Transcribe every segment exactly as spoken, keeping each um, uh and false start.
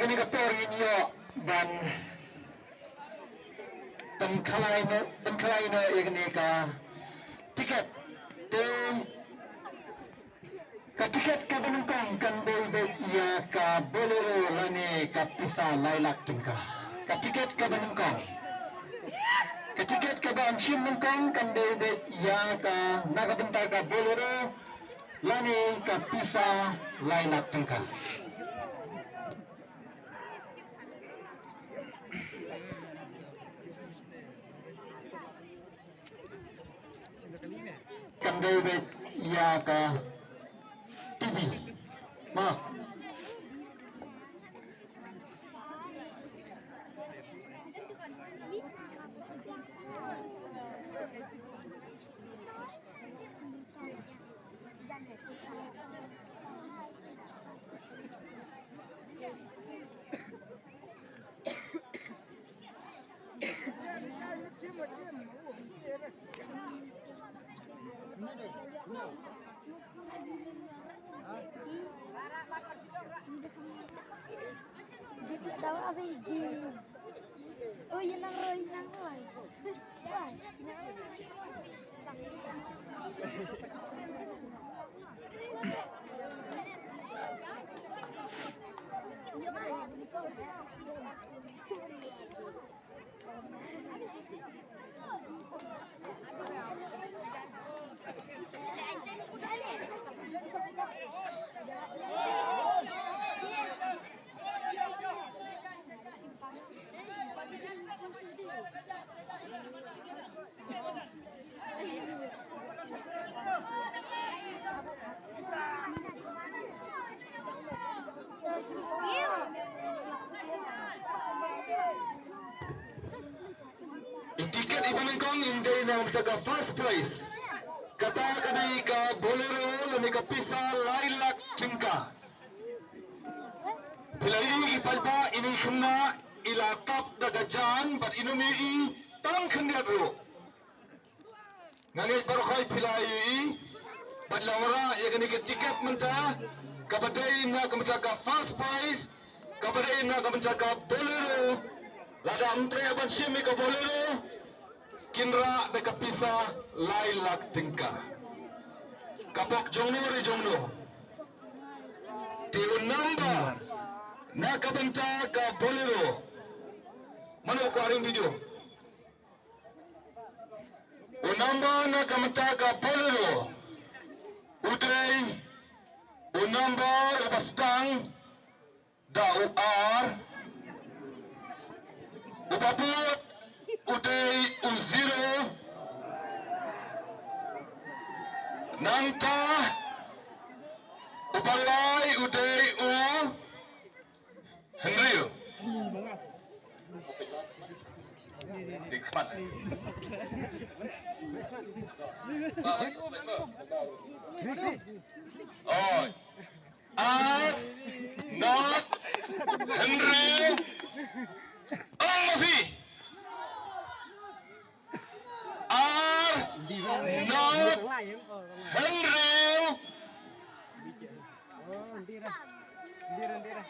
Kane ka por ngin ïoh ban pynkhalai noh, pynkhalai noh ïa kane ka tiket. Te ka tiket kaba nyngkong kan dei beit ïa ka Bolero lane ka pisa lai lak tyngka. Ka tiket kaba nyngkong. Ka tiket kaba shim nyngkong kan dei beit ïa ka, na ka bynta ka Bolero lane ka pisa lai lak tyngka. Kan dei beit ïa ka T V. Ma. I tiket iba nyngkong in dei na ka bynta ka first prize. Kata ka dei ka Bolero lane ka pisa lai lak tyngka. Phi la ïohi ki paidbah, ine i khynnah i la tap da ka jaiñ bad i nym ïohi tang khyndiat ruh. Nga ngeit baroh khoit phi la ïohi bad la wanrah ïa kane ka tiket mynta, kaba dei na ka bynta ka first prize, kaba dei na ka bynta ka Bolero. Lada ym treh ban shim ïa ka Bolero, kin rah da ka pisa lai lak tyngka. Ka bok jongno re jongno. Te u number na ka bynta ka Bolero. Mano ba kwah ring video? U number na ka bynta ka Bolero u dei u number uba sdang da u ar, uba bud u dei u zero, nangta uba lai u dei u hynriew. Dikmat. Oh. Ar not hynriew. Ong ma phi. Ar not hynriew.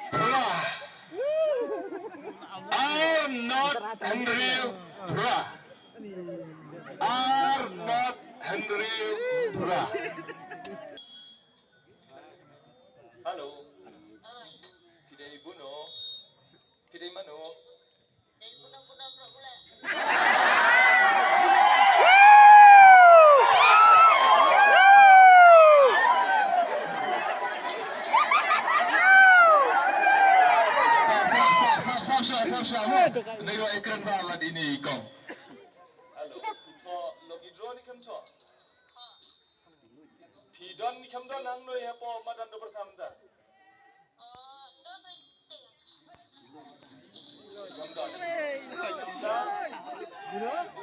Phra. Ar not hynriew phra. Ar not hynriew phra. Hello. Phi dei buno? Phi dei mano? Sap, sap, sap, sap, sap, sap, sap. Nai wa ikran ba wat ini ikong. Hello. Ito, lucky draw ni kam to. Phi don ni kam don nang noi hapoh madan do berkam da.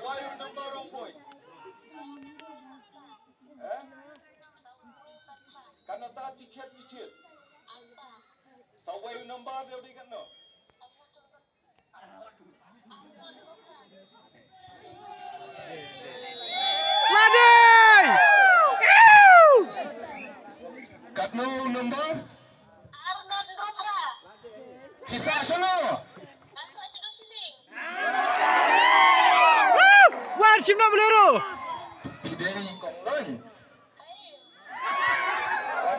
Why you number wrong boy? Eh? Kana ta ticket ticket. Sa why you number dia di kan no? Lade! Katno number? Arnot Rupra. Kisa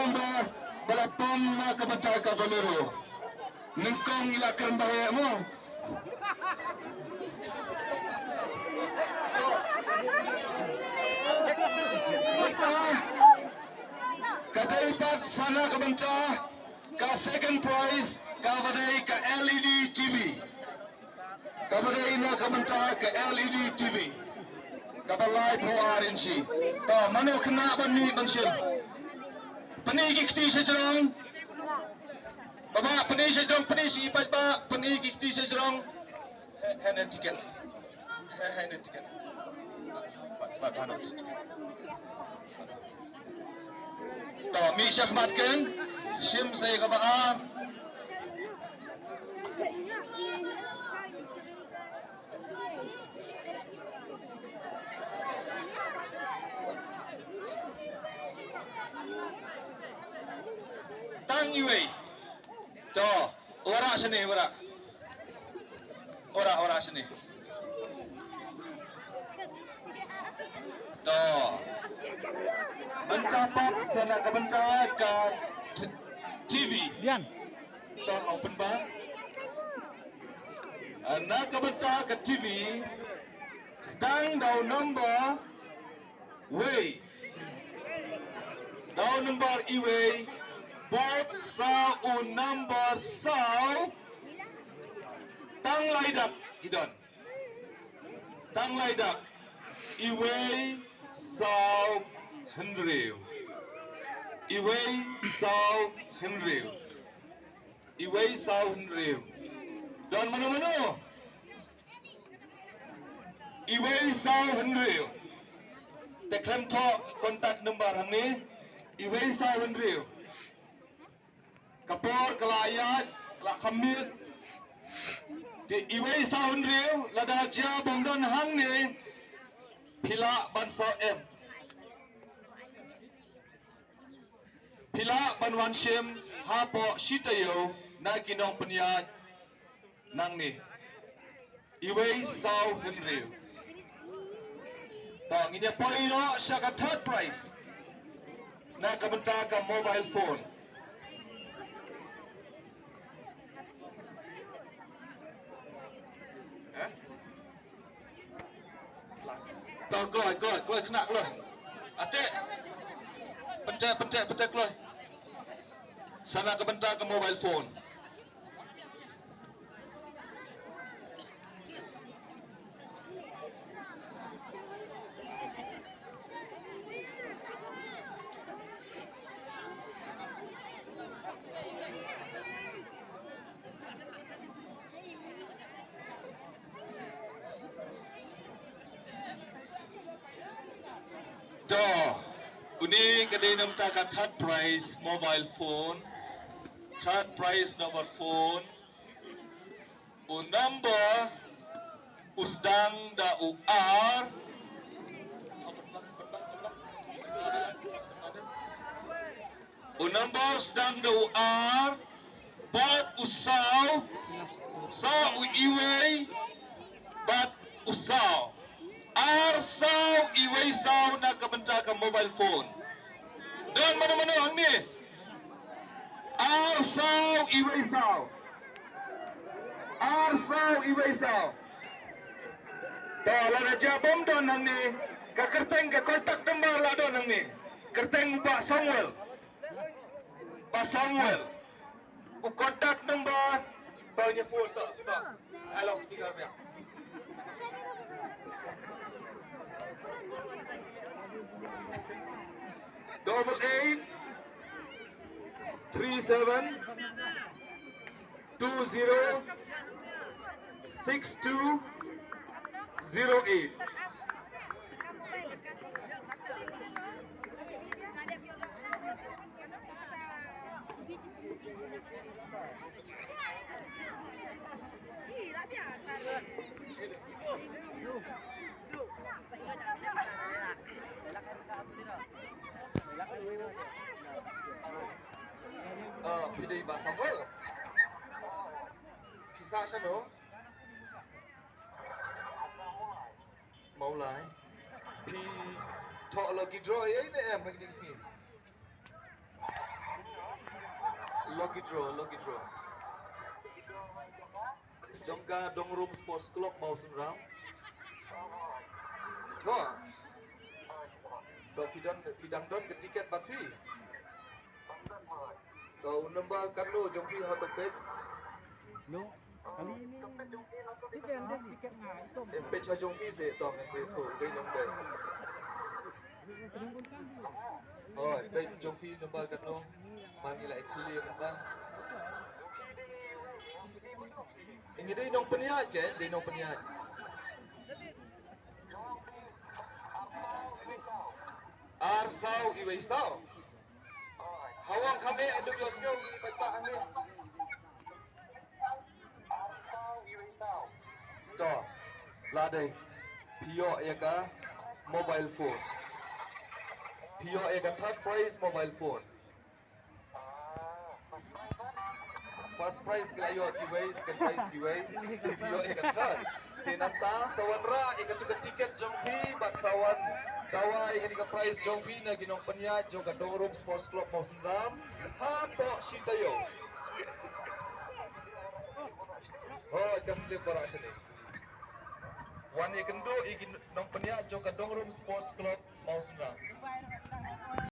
number ba la pom na ka bynta ka Bolero. Nyngkong ïa kren ba heh mo. Mynta ka dei pat sa na ka bynta ka second prize kaba dei ka L E D T V. Kaba dei na ka bynta ka L E D T V kaba laiphew ar inchi. To, mano khynnah ban mih ban shim? Pyni ki kti sha jrong. Baba, pyni sha jrong, pyni sha i paidbah, pyni ki kti sha jrong. He, he ne tiket. He, he ne tiket. Ba, ba, ba, no tiket. To, mih shakhmat ken. Shim sa ïa kaba ar. Tang iwei. To, ora shane, ora. Ora, ora shane. To. Bynta pat sa na ka bynta ka t-, T V. Dian. To, open ba. Na ka bynta ka T V. Sdang da u number wei. Da u number iwei. Bad sa u number saw. Tang lai dak, i don. Tang lai dak. Iwei saw hynriew. Iwei saw hynriew. Iwei saw hynriew. Don mano mano? Iwei saw hynriew. Te khlem thoh contact number hangne. Iwei saw hynriew. Ka por ka la ïaid, la kham miet. Te iwei saw hynriew, lada jia bym don hangne, phi lah ban saw em. Phi lah ban wan shim hapoh shi taïew na ki nongpynïaid nangne. Iwei saw hynriew. To, ngin ïa poi noh sha ka third prize. Na ka bynta ka mobile phone. Eh? To, kloi, kloi, kloi, khynnah kloi. Ate. Pynte, pynte, pynte kloi. Sa na ka bynta ka mobile phone. To, uni ka dei namar ka third prize mobile phone. Third prize number phone. U number u sdang da u ar. U number sdang da u ar, bad u saw, saw u iwei, bad u saw. Ar saw iwei saw na ka bynta ka mobile phone. Don mano mano hangne? Ar saw iwei saw. Ar saw iwei saw. To, lada jia bym don hangne, ka kyrteng, ka contact number la don hangne. Kyrteng u Bah Samuel. Bah Samuel. U contact number, to, ïa phone to, to. Hello, speaker biang. Double eight three seven two zero six two zero eight. Phi dei Bah Samuel. Phi sah shano? Mawlai. Phi thoh lucky draw ïa ne em ha kine ki sngi? Lucky draw, lucky draw. Jong ka Dongrum Sports Club Mawsynram. Thoh. Ka phi don, phi dang don ka tiket bad phi? Ka u number katno jong phi ha to peit? No. Kali ni. Tiket, tiket nga. Em peit ha jong phi se tong se thu dei nong dei. Oh, peit jong phi number katno? Man ngi la i khuli mynta. Ngi dei nong pynïaid ke, dei nong pynïaid. Ar saw iwei saw. Hawang kham eh, duk ïoh sngew ngi bad ta hangne. To, la dei. Phi ïoh ïa ka mobile phone. Phi ïoh ïa ka third prize mobile phone. First prize ki la ïoh kiwei, second prize kiwei. Phi ïoh ïa ka third. Te nangta sa wanrah ïa katu ka tiket jong phi bad sa wan dawa ïa katu ka prize jong phi na ki nongpynïaid jong ka Dongrum Sports Club Mawsynram. Hapoh shi taïew. Hooid, ka slip baroh shane. Wan ïakynduh ïa ki nongpynïaid jong ka Dongrum Sports Club Mawsynram.